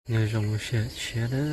Nyob zoo sij hawm tshiab na,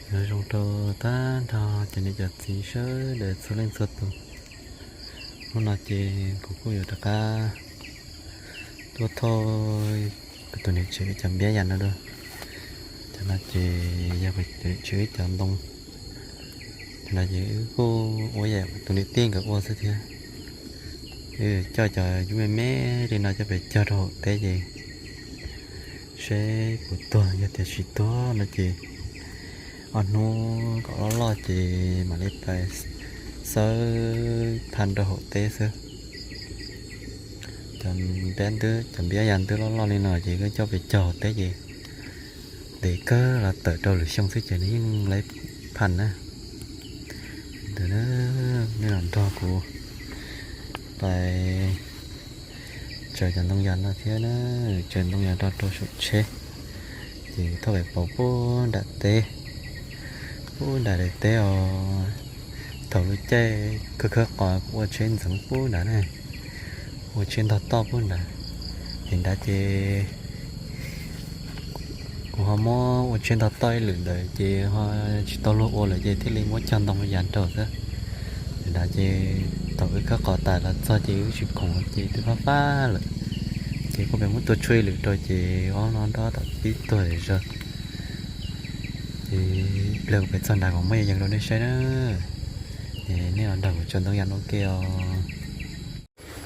nyob zoo rau tag nrho cov niam cov txiv sawv daws txhua leej txhua tus. Hnub no ces kuv kuj yuav rov qab tuaj thauj kuv tus niam tsev cov npiab yas no dua. Cov no ces yog kuv tus niam tsev cov ntoo. Cov no ces wb kuj ua yam tus niam tij nkawd ua xwb thiab. Wb coj cov yub me me li no coj pem cog rau hauv teb ces seb puas tuag, yog tias tsis tuag no ces ob hnub kom loj loj ces mam li pais xawb phaj rau hauv teb xwb. Cov npiab ntwb, cov npiab yas ntwb loj loj li no ces koj coj pem cog hauv teb ces ntev kawg los tawm rau lwm xyoo xwb ces nws yeej laib phaj na. Ntawd, nej los nrog kuv pais tsaws cov ntoo yas no thiab na, tsaws ntoo yas rau rau saum tsheb. Ces thauj pem pauv pub nram teb, pub nram daim teb os. Thaum lub caij khawb khawb qos kuv ua tsheb ntxeev pub nrad ne, ua tsheb ntog toj pub nrad. Ces nrad ces kuv ho muab ua tsheb ntog toj ib lwm ntawd ces ho tsis tau luag ua lawm ces thiaj li muab cog ntoo yas rau xwb. Ces nrad ces thaum wb khawb qos tas los txog ces wb tsis khoom ces twb fab fab lawm. Ces kuj peb muab tua tshuaj ib lwm rau ces ob no nrog tom tib tuag zog. Ces ib pliag kuv pem txog nrad kuv muab yees rau nej saib na. Ces nej los nrog kuv tsaws ntoo yas no ua ke os.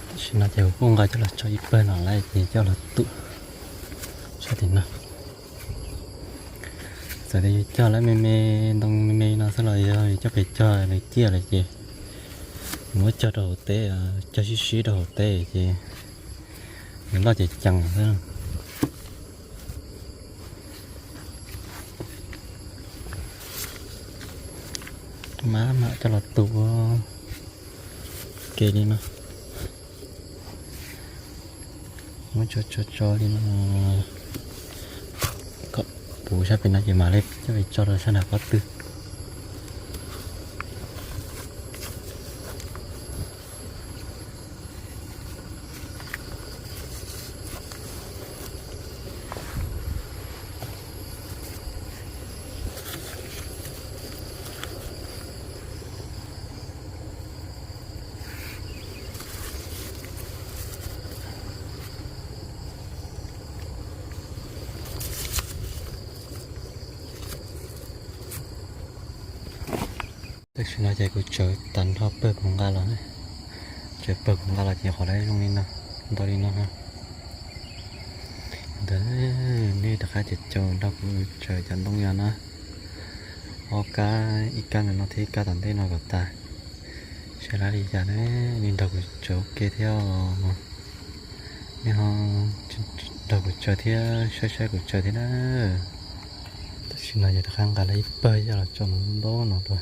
Tam sim no ces kuv kuj nqa coj los tso ib pawg no lawm ces coj los tum sab tim no. Txawm tias yus cog lawm me me, ntoo me me no xwb los yog yus coj pem cog nws ciaj lawm ces yus muab cog rau hauv teb, cog sib sib rau hauv teb ces nws loj ceev ceev xwb. Maj mam coj los tus ua ke li no. Muab tso tso tso li no kom puv sab pem no ces mam li coj pem tso rau sab nram qab twg. Tam sim no ces kuv tsaws tag nrho pawg kuv nqa los, tsaws pawg kuv nqa los ces qhov lawv zoo li no, ntau li no. Ntawd nej rov qab caum caum nrog kuv tsaws cov ntoo yas no, ob kab, ib kab ntawm no thiab ib kab tom ntej no kom tas. Saib lab li cas ne, nej nrog kuv tsaws ua ke thiab os. Nej ho nrog kuv tsaws thiab saib saib kuv tsaws thiab na. Tam sim no ces rov qab nqa lawm ib pawg coj los tso mus ntaub no dua.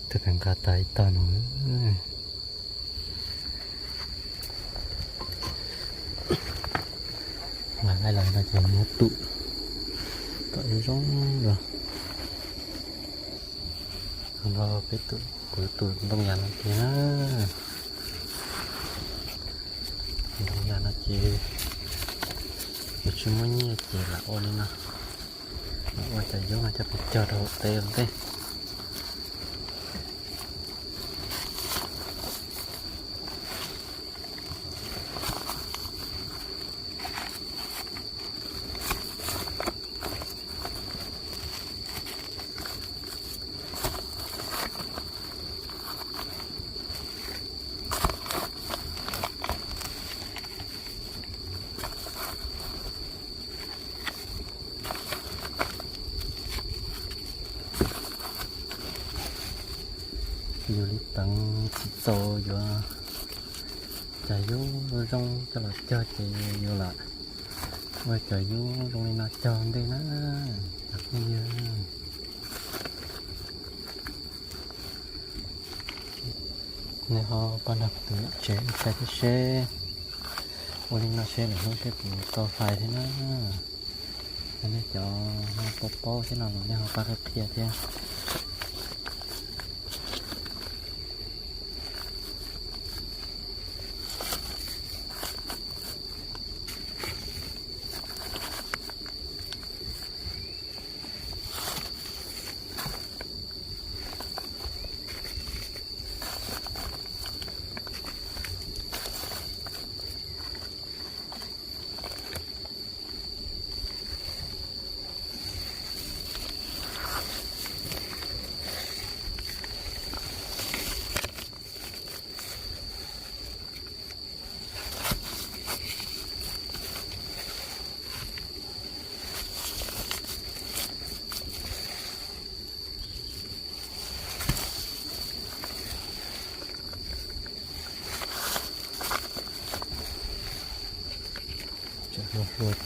Twb nqa tas ib tog no. Nqa laij los no ces muab tum kom zoo zoo dua. Nrog peb tus, kuv tus ntoo yas no tiag na. Ntoo yas no ces yus tsis muaj nyiaj ces lam ua li no, lam ua cov yub no coj pem cog rau hauv teb ua ntej. Yus li teev tsis txaus yuav cov yub zoo coj los cog ces yus lam ua cov yub zoo li no cog ntej na, cov phooj ywg. Nej ho pab nrog kuv tus niam tsev ua ke thiab seb ua li no seb lwm hnub seb puas tau fais thiab na. Nej cov ho paub paub thiab no los nej ho pab qhia qhia thiab.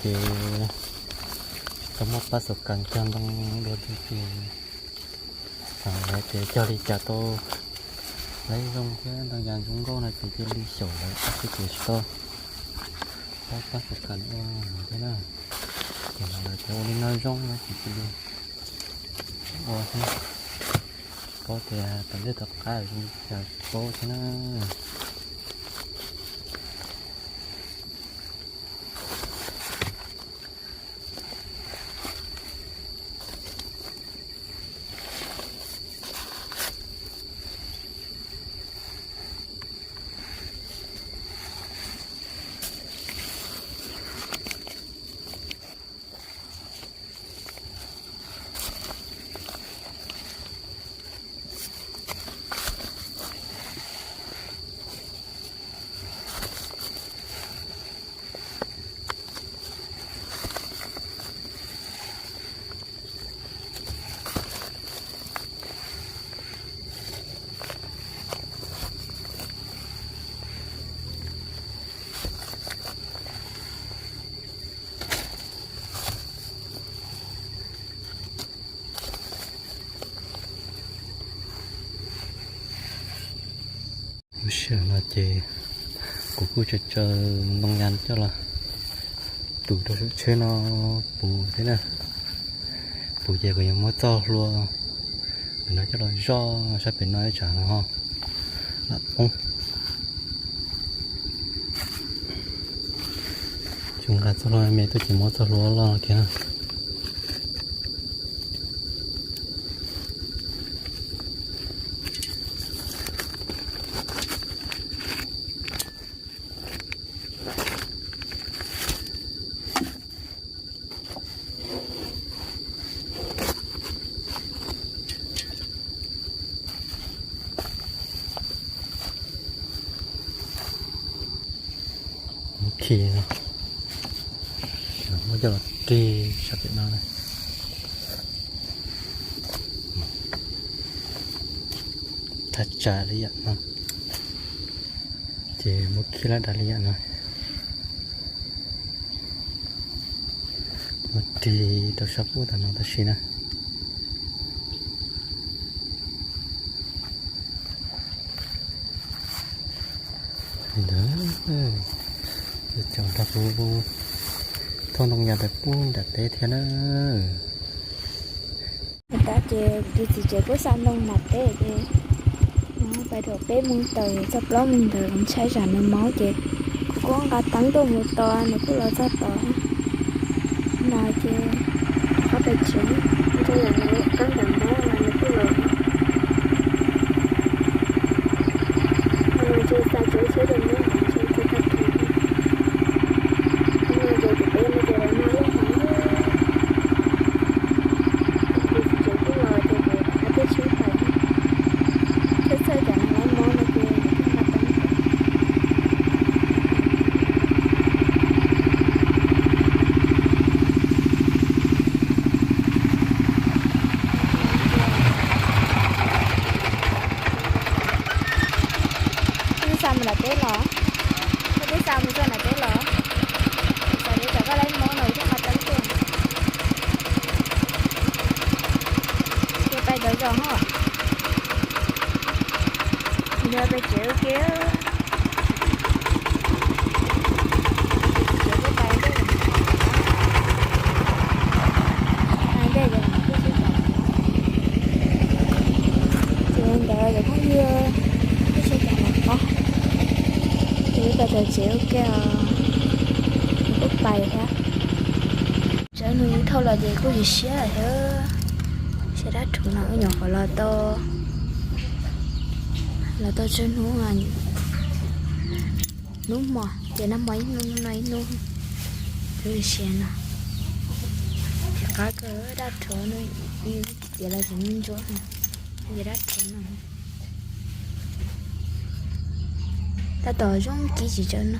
Ces tsis tau muab pab xus kas cog ntoo dua thiab ces xav lawv ces cog li cas tau laib zoo thiab ntoo yas zoo nkauj no ces cia li xyaum lawv xwb ces tsis tau paub pab xus kas ua thiab na. Ces lawv tias ua li no zoo no ces cia li ua thiab. Tsis paub tias tom ntej tom qab zoo li cas tsis paub thiab na. Lub sij hawm no ces kuv kuj tsaws tsaws ntoo yas coj los tus rau saum tsheb no puv thiab na. Puv ces kuv yuav muab txoj hlua ntawm no coj los zoj sab pem no ib tsam no ho lam poob. Tsis nqa txoj hlua me tuaj ces muab txoj hlua loj kiag na. Muab khi no, muab coj los rig sab pem no na. Thaj tsam li yam no, ces muab khi lab dav li yam no. Muab rig rau sab pub tam no tab sis na. Li ntawd, caum nrog kuv thauj ntoo yas pub nram teb thiab na. Tab ces tus txiv tsev kuj xa ntoo nram teb ces pais rau peb moos tawm txog plaub moos ntawd los ntshai tsam nws mob ces kuv kuj nqa teeb tuaj mus tos nws kuj los txog tod. No ces rov qab pais tsev, ntshai tsam nws qab nram mob los nws kuj los. No ces xa tsev seb rau nyob ntshe tsis tag kis. No ces kuv peb no ces los nag loj heev. Ces tsev kuj los ces kuv rov qab tiaj tsheb pais. Txhawj txhawj tsam nws mob no ces kuv thiaj nqa teeb pais. Koj twb xa mus nram teb los? Koj twb xa mus txog nram teb los? Xav tias tsam koj lab mob no thiaj nqa teeb tuaj. Ces pais tau zos hos. Yog pais tsev ua ke. Tsev kuj pais ntej, pais ntej ces kuj sib tham. Ces ntawd ces phooj ywg kuj sib tham los qab, ces wb pais txog tsev ua ke os, kuj pais thiab. Tsawb hnub thauj los ces kuj siab siab thiab. Saib dab rhuav no wb nyuam qhuav los tau, los tau tsawb hnub, hnub hmo ces nag hmo ib hnub no ib hnub, kuj siab no. Ces qab kawg dab rhuav no, tiav los tseem ntsuab, ces dab rhuav no. Tab tom zoo kib tsis tsawg no.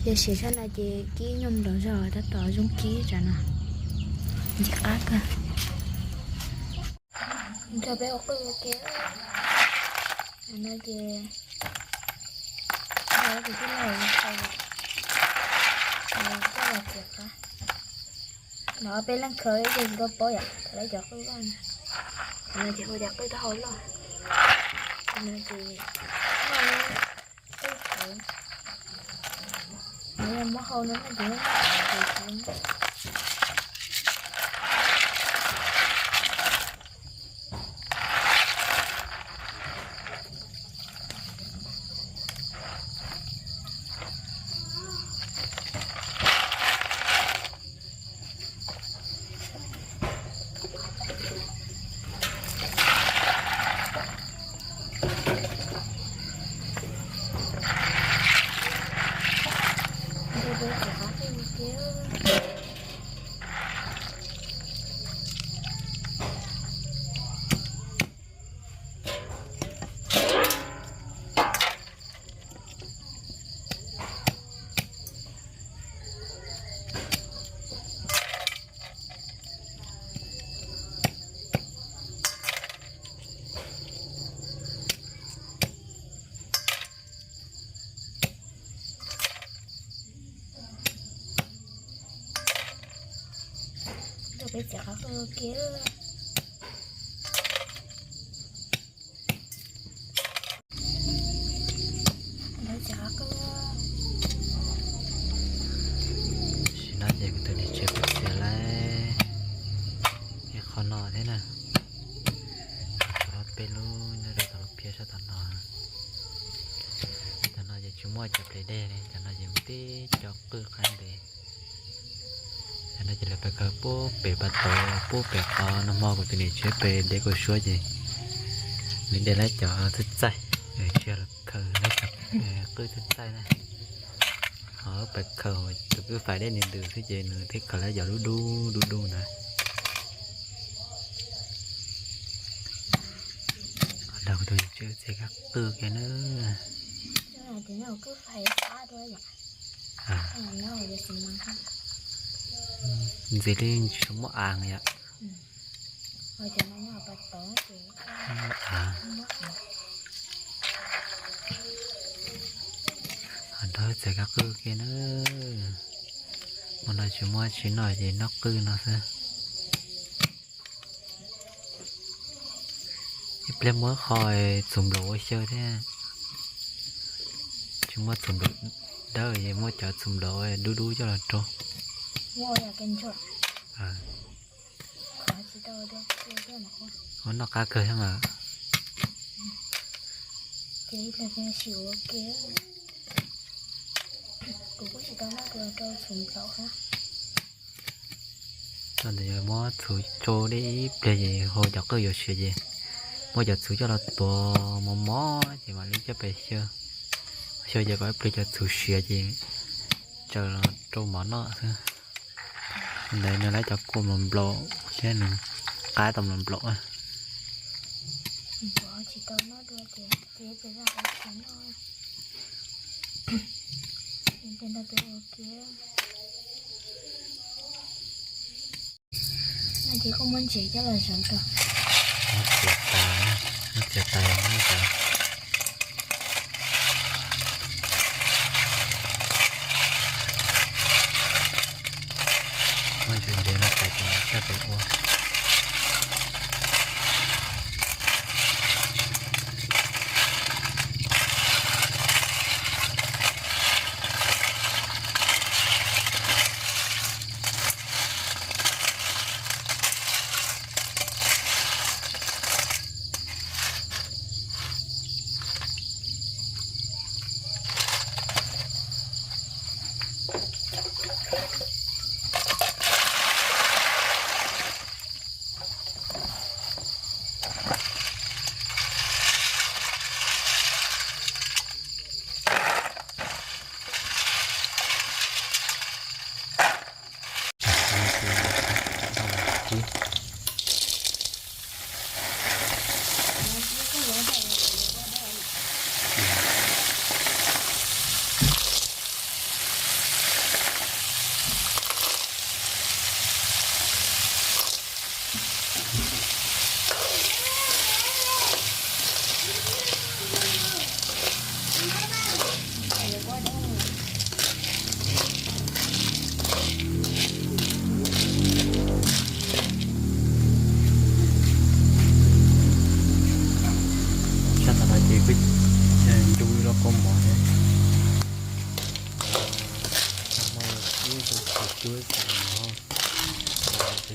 Yog siav tshaj no ces kib nyuj nplaum zog, tab tom zoo kib tsam no. Ntxim qab kawg. Nrog peb ua qwj ua ke. No ces nrog tus tij laug, tus tij laug Txiav qab no peb leej khaws ib tug tsis tau paub yom, khaws lawv cov qwj loj no. Qhov no ces hu cov qwj taub hau loj, qhov no ces qwj qhauv. Nws yog muab hau no na ces Peb txiav qab qwj kiag. Tam sim no ces kuv tus niam tsev kuj txiav lawm ib qho no thiab na. Tau peb lub nyob rau tom lub phiab sab tom no. Cov no ces tsis muaj cov ples dej li, cov no ces tib co qwj qab ntev. Cov no ces lawv pab khaws pub pem pas tod pub pem qhov no hmo kuv tus niam tsev pem dev kaum suab ces nws de lawv cov txaij txaij, tsis yog khaws lawv cov qwj txaij txaij na. Ho pem khaws tus kwj fais dej ntws ntws xwb ces nws thiaj khaws lawv cov dub dub dub dub ntawd. Los kuv tus niam tsev txiav kab qwj kiag na. Ntxiv li tsis muaj av yom. Av, txiav kab qwj kiag na. Hmo no tsis muaj tsis noj ces noj qwj no xwb. Ib pliag muab qho txhuv nplaum ua xyaw thiab. Tsis muaj txhuv nplaum dawb es muab cov txhuv nplaum dub dub coj los rau. Ua noj qab kawg thiab mas. Txog ntawd yog muab txhuv tsau dej ib pliag ces hau cov qwj yuav siav ces muab cov txhuv coj los tuav mos mos ces mam li coj pem xyaw. Xyaw ces kom ib pliag cov txhuv siav ces tsaws los rau mov noj xwb. Ntawd nws lawv cov kua nplaum nplaum thiab nws qab tau nplaum nplaum. Txiav tas, muab txiav tas, muab txiav tas. Muab ntsev ntsev no tas ces coj pem ua.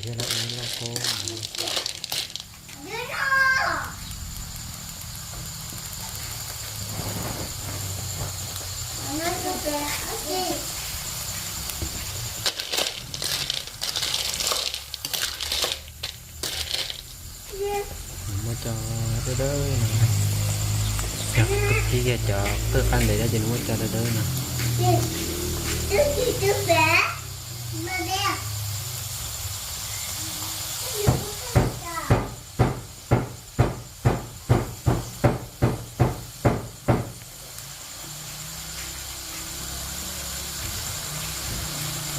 Thiab lawv ua loj koob. Muab cov dawb dawb no, cov qwj qab ntev ces nws muab cov dawb dawb no.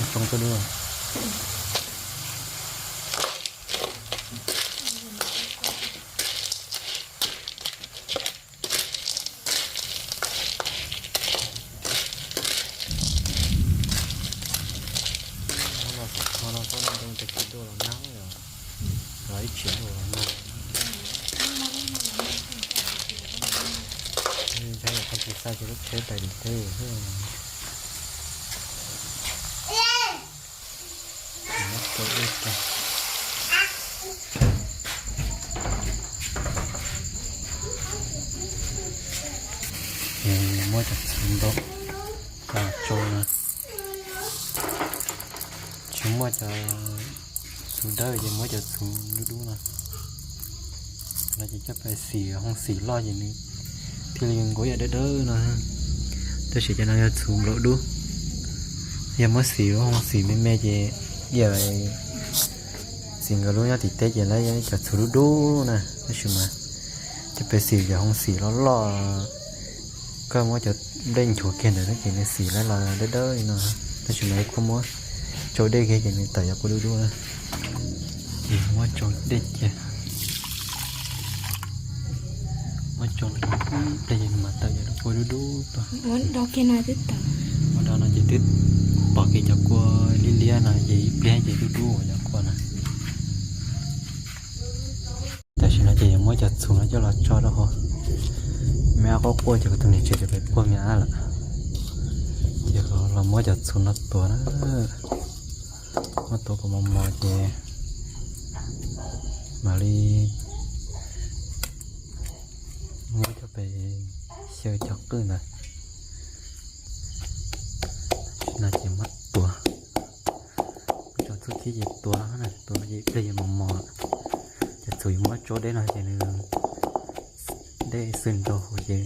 Tsoo tuaj dua. Ho no, ho no, koj ntoo tag kis dua los nag, los ib txhia dua los nag. Ntshai yog koj tsis xa ces lub tsheb tais tim teb xwb. Ces muab cov txhuv ntau coj los tsoo no. Tsis muaj cov txhuv dawb ces muab cov txhuv dub dub no. No ces coj pais xim hoo xim loj ces nws thiaj li nkaus yam dawb dawb no. Tab sis cov no yog txhuv nplaum dub. Yog muab xim lub hoo xim me me ces yam txiv nkawd lub nyob tim teb ces lawv cov txhuv dub dub na. Tab sis mas coj pais xim cov hoo xim loj loj, koj muab cov dej nchuav kiag ntawd ces nws xim lawv los dawb dawb li no. Tab sis mas koj muab tsau dej kiag ces nws tawm cov kua dub dub na. Ces muab tsau dej kiag, muab tsau ib pliag ces nws mam tawm cov kua dub dub tuaj. Muab do no ces twb pom kiag cov kua liab liab no ces ib pliag ces dub dub ua cov kua na. Tam sim no ces yuav muab cov txhuv no coj los tso rau hauv me ab quaj quaj ces kuv tus niam tsev cov pem puag me ab lawm. Ces los muab cov txhuv no tuav na, muab tuav kom mos mos ces mam li muab coj pem xyaw cov qwj ntawd. Tam sim no ces muab tuav, muab cov txuj khib ces tuav, tuav no ces ib pliag yuav mos mos. Cov txhuv yuav muab tsau dej no ces nws dej xwb nrau hauv ces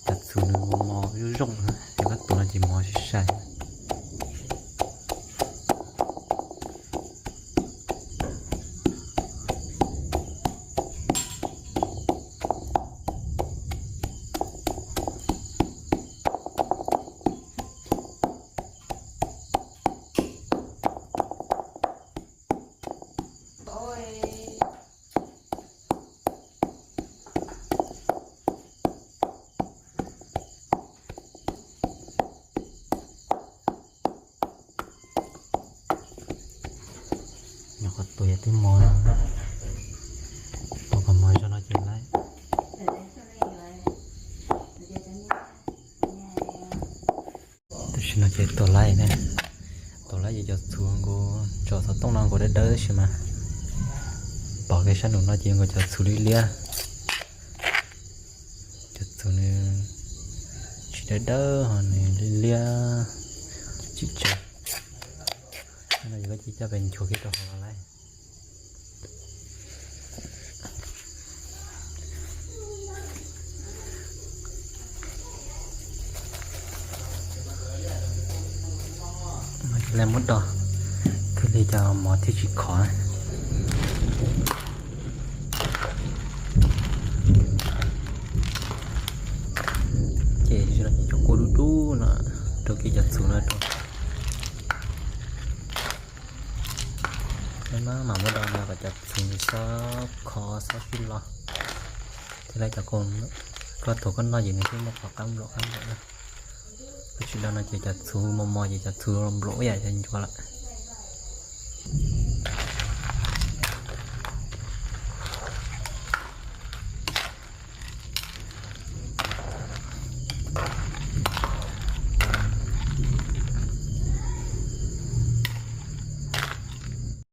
cov txhuv nws mos mos zoo zoo, ces koj tuav no ces mos sai sai. Nyuam qhuav tuav yog twb mos no, tuav kom mos zog no ces laib. Tam sim no ces tuav laib ne, tuav laib ces cov txhuv nkaus tso xov tooj no nkaus dawb dawb tab sis mas pom kiag sab nraum no ces nkaus cov txhuv liab liab. Cov txhuv nws tsis dawb dawb ho nws liab liab tsis tsawg. No ces koj cia coj pes nchuav kiag rau hauv los laib. Lawv muab do thiaj li cov mov thiaj tsis khov. Ces cov kua dub dub no rau kiag cov txhuv no rau. Mam muab do no kom cov txhuv xob khov xob sib los thiaj li cov kua koj tuav koj noj ces nws thiaj muaj qhov qab nplaum qab nplaum na. Koj tsis do no ces cov txhuv mos mos ces cov txhuv nplaum ib yam cov ncuav lawm.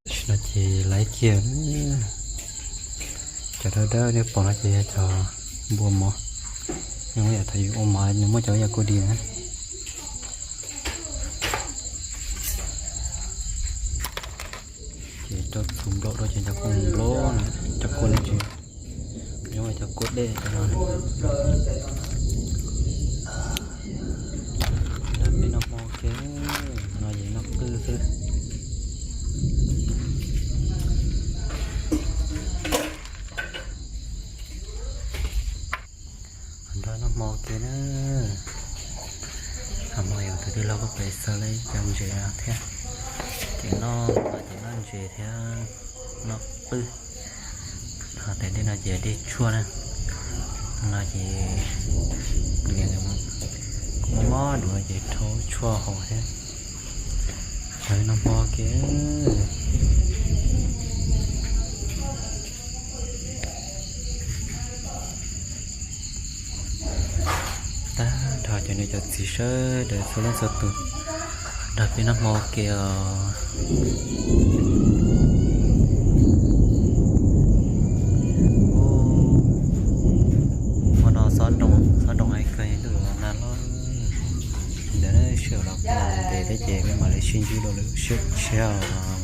Tam sim Ces laiv kiag, cov dawb dawb nej pom no ces yog cov npua mov, nws muaj yam thaum yus ua mov nws muaj cov yam kuj di na. Ces rau txhuv nplaum rau ces cov kuj nplaum na, cov kuj ne tsis zoo li cov kuj dej cov no. Nrog peb noj hmo ua ke, no ces noj qwj xwb. Nrog noj hmo ua ke na. Hmo yog tus tij laug kuj pem xaws li cov ntses thiab, ces noj, ces noj ntses thiab noj qwj. Ho tes dej no ces dej tshuaj na, no ces niam mob mob duav ces rhaub tshuaj haus thiab. Nrog noj hmo ua ke. Tag nrho cov niam cov txiv sawv daws txhua leej txhua tus nrog peb noj hmo ua ke os. Hmo no xob nroos, xob nroos heev kawg, ntuj los nag loj. Ntawd sij hawm los kuj ntev thiab ces peb mam li sib ntsib dua lwm sij hawm.